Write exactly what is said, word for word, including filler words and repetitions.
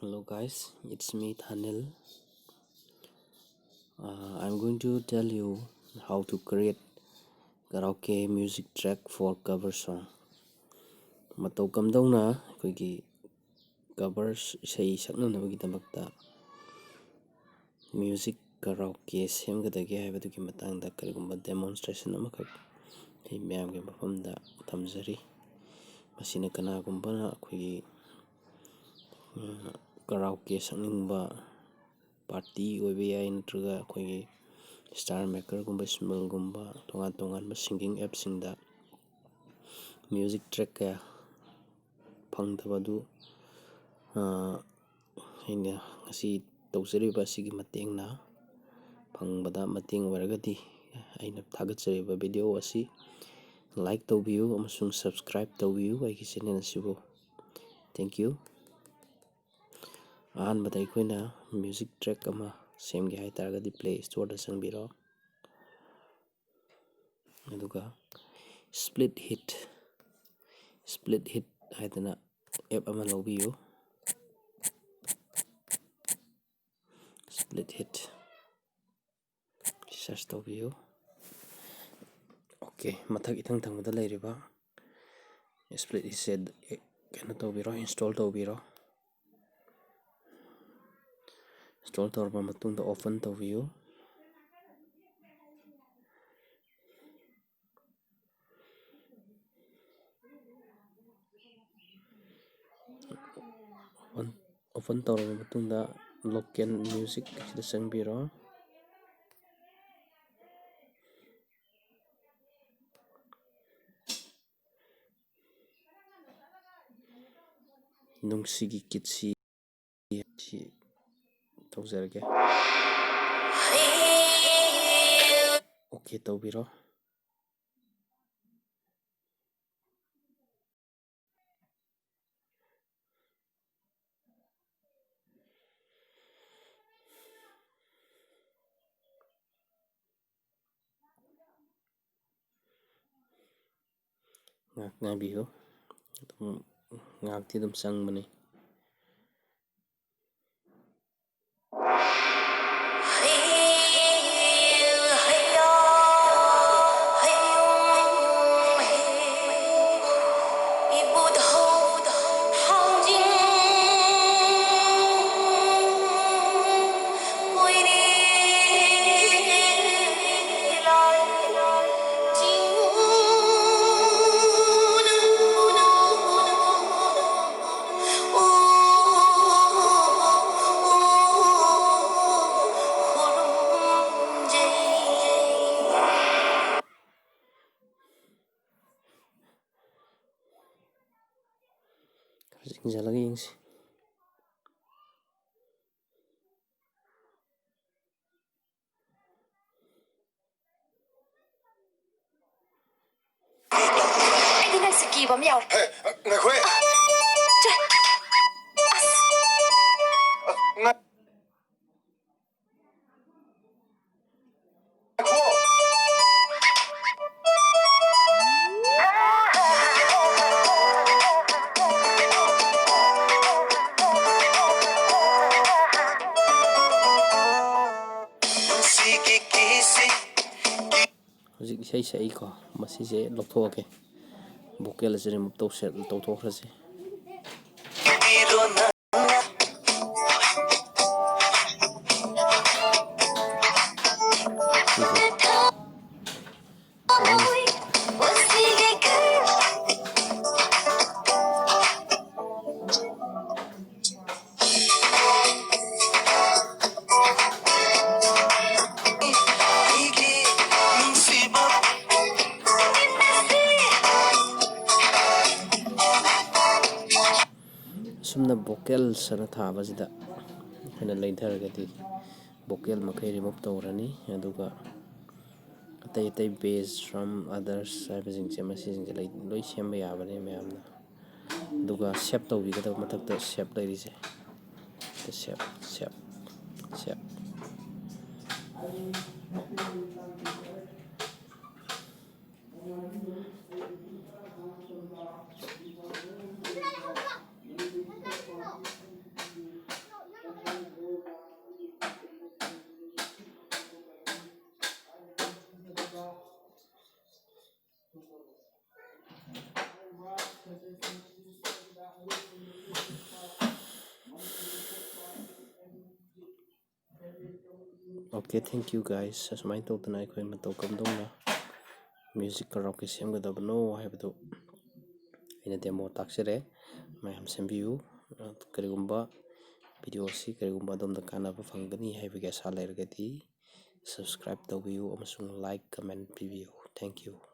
Hello guys, it's me Thanil. Uh, I'm going to tell you how to create karaoke music track for cover song. ꯃꯇꯧ ꯀꯝꯗꯧꯅ ꯑꯩꯈꯣꯏꯒꯤ cover ꯏꯁꯩ ꯁꯛꯅꯅꯕꯒꯤꯗꯃꯛꯇ music karaoke ꯁꯦꯝꯒꯗꯒꯦ ꯍꯥꯏꯕꯗꯨꯒꯤ ꯃꯇꯥꯡꯗ ꯀꯔꯤꯒꯨꯝꯕ demonstration ꯑꯃꯈꯛ ꯑꯩ ꯃꯌꯥꯝꯒꯤ ꯃꯐꯝꯗ ꯊꯝꯖꯔꯤ꯫ ꯃꯁꯤꯅ ꯀꯅꯥꯒꯨꯝꯕꯅ ꯑꯩꯈꯣꯏꯒꯤ karaoke ꯁꯛꯅꯤꯡꯕ party ꯑꯣꯏꯕ ꯌꯥꯏ, ꯅꯠꯇ꯭ꯔꯒ ꯑꯩꯈꯣꯏꯒꯤ Star Maker ꯒꯨꯝꯕ, Smule ꯒꯨꯝꯕ ꯇꯣꯉꯥꯟ ꯇꯣꯉꯥꯟꯕ singing app ꯁꯤꯡꯗ music track ꯀꯌꯥ ꯐꯪꯗꯕ ꯑꯗꯨ, ꯑ, ꯑꯩꯅ ꯉꯁꯤ ꯇꯧꯖꯔꯤꯕ ꯑꯁꯤꯒꯤ ꯃꯇꯦꯡꯅ ꯐꯪꯕꯗ ꯃꯇꯦꯡ ꯑꯣꯏꯔꯒꯗꯤ ꯑꯩꯅ ꯊꯥꯒꯠꯆꯔꯤꯕ video ꯑꯁꯤ like ꯇꯧꯕꯤꯌꯨ ꯑꯃꯁꯨꯡ subscribe ꯇꯧꯕꯤꯌꯨ ꯑꯩꯒꯤ channel ꯑꯁꯤꯕꯨ꯫ Thank you꯫ ꯑꯍꯥꯟꯕꯗ ꯑꯩꯈꯣꯏꯅ music track ꯑꯃ ꯁꯦꯝꯒꯦ ꯍꯥꯏ ꯇꯥꯔꯒꯗꯤ Play Store ꯗ ꯆꯪꯕꯤꯔꯣ꯫ ꯑꯗꯨꯒ Split Hit, Split Hit ꯍꯥꯏꯗꯅ app ꯑꯃ ꯂꯧꯕꯤꯌꯨ꯫ Split Hit search ꯇꯧꯕꯤꯌꯨ꯫ Okay, ꯃꯊꯛ ꯏꯊꯪ ꯊꯪꯕꯗ ꯂꯩꯔꯤꯕ Split Hitꯁꯦ ꯀꯩꯅꯣ ꯇꯧꯕꯤꯔꯣ, install ꯇꯧꯕꯤꯔꯣ꯫ Install ꯇꯧꯔꯕ ꯃꯇꯨꯡꯗ open ꯇꯧꯕꯤꯌꯨ꯫ Open, open ꯇꯧꯔꯕ ꯃꯇꯨꯡꯗ Local Music ꯑꯁꯤꯗ ꯆꯪꯕꯤꯔꯣ꯫ ꯅꯨꯡꯁꯤꯒꯤ ꯀꯤꯠꯁꯤ ꯁꯤ ꯇꯧꯖꯔꯒꯦ꯫ Okay ꯇꯧꯕꯤꯔꯣ꯫ ꯉꯥꯏꯍꯥꯛ ꯉꯥꯏꯕꯤꯌꯨ꯫ ꯑꯗꯨꯝ ꯉꯥꯏꯍꯥꯛꯇꯤ ꯑꯗꯨꯝ ꯆꯪꯕꯅꯤ꯫ ꯌꯦꯡꯁꯤꯜꯂꯒ ꯌꯦꯡꯁꯤ꯫ ꯑꯩꯗꯤ ꯅꯪꯁꯦ ꯀꯤꯕ ꯑꯃ ꯌꯥꯎꯔꯦ꯫ ꯍꯦ, ꯉꯥꯏꯈꯣꯍꯦ꯫ ꯆꯦ꯫ ꯑꯁ꯫ ꯉꯥꯏ-, ꯍꯧꯖꯤꯛ ꯏꯁꯩ ꯁꯛꯏꯀꯣ, ꯃꯁꯤꯁꯦ ꯂꯧꯊꯣꯛꯑꯒꯦ, ꯚꯣꯀꯦꯜ ꯑꯁꯤ ꯔꯤꯃꯨꯚ ꯇꯧꯁꯦ, ꯇꯧꯊꯣꯛꯈ꯭ꯔꯁꯦ꯫ ꯑꯁꯨꯝꯅ ꯚꯣꯀꯦꯜꯁ ꯑꯅ ꯊꯥꯕꯁꯤꯗ ꯑꯩꯈꯣꯏꯅ ꯂꯩꯊꯔꯒꯗꯤ ꯚꯣꯀꯦꯜ ꯃꯈꯩ ꯔꯤꯃꯨꯚ ꯇꯧꯔꯅꯤ꯫ ꯑꯗꯨꯒ ꯑꯇꯩ ꯑꯇꯩ ꯕꯦꯁ, ꯗ꯭ꯔꯝ, ꯑꯗꯔꯁ ꯍꯥꯏꯕꯁꯤꯡꯁꯦ, ꯃꯁꯤꯁꯤꯡꯁꯦ ꯂꯩ-, ꯂꯣꯏ ꯁꯦꯝꯕ ꯌꯥꯕꯅꯦ ꯃꯌꯥꯝꯅ꯫ ꯑꯗꯨꯒ ꯁꯦꯞ ꯇꯧꯕꯤꯒꯗꯕ, ꯃꯊꯛꯇ ꯁꯦꯞ ꯂꯩꯔꯤꯁꯦ꯫ ꯁꯦꯞ, ꯁꯦꯞ, ꯁꯦꯞ꯫ Okay, thank you guys. ꯑꯁꯨꯃꯥꯏꯅ ꯇꯧꯗꯅ ꯑꯩꯈꯣꯏ ꯃꯇꯧ ꯀꯝꯗꯧꯅ music karaoke ꯁꯦꯝꯒꯗꯕꯅꯣ ꯍꯥꯏꯕꯗꯨ ꯑꯩꯅ demo ꯇꯥꯛꯆꯔꯦ꯫ ꯃꯌꯥꯝ ꯁꯦꯝꯕꯤꯌꯨ꯫ ꯀꯔꯤꯒꯨꯝꯕ video ꯑꯁꯤ ꯀꯔꯤꯒꯨꯝꯕ ꯑꯗꯣꯝꯗ ꯀꯥꯟꯅꯕ ꯐꯪꯒꯅꯤ ꯍꯥꯏꯕꯒꯤ ꯑꯁꯥ ꯂꯩꯔꯒꯗꯤ subscribe ꯇꯧꯕꯤꯌꯨ ꯑꯃꯁꯨꯡ like, comment ꯄꯤꯕꯤꯌꯨ꯫ Thank you꯫